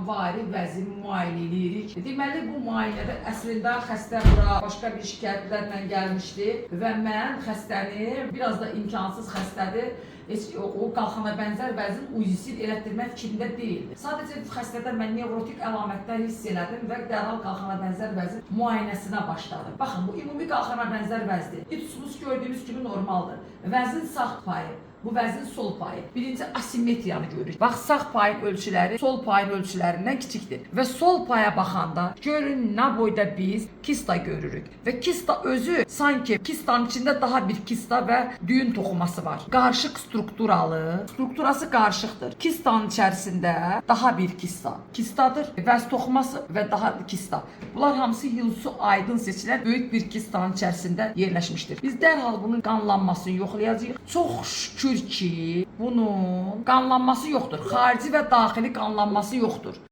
qalxanvari vəzi müayinə eləyirik. Deməli, bu müayinədə əslində xəstə bura başqa bir şikayətlərlə gəlmişdi və mən xəstəni, biraz da imkansız xəstədir, heç o qalxana bənzər vəzin UZI-sini elətdirmək fikrində deyildi. Sadəcə xəstədə mən nevrotik əlamətlər hiss elədim və dərhal qalxana bənzər vəzin müayinəsinə başladım. Baxın, bu ümumi qalxana bənzər vəzdir. İpsumus gördüyünüz kimi normaldır. Vəzin sağ payı, bu vəzin sol payı. Birinci asimetriyanı görürük. Bax, sağ payın ölçüləri sol payın ölçülərindən kiçikdir. Və sol paya baxanda görün nə boyda biz kista görürük. Və kista özü sanki kistanın içində daha bir kista və düyün toxuması var. Qarışıq strukturalı, strukturası qarışıqdır. Kistanın içərisində daha bir kista. Kistadır, vəz toxuması və daha kista. Bunlar hamısı hilsu aydın seçilən böyük bir kistanın içərisində yerləşmişdir. Biz dərhal bunun qanlanmasını yoxlayacağıq. Çox şükür ki, bunun qanlanması yoxdur. Xarici və daxili qanlanması yoxdur.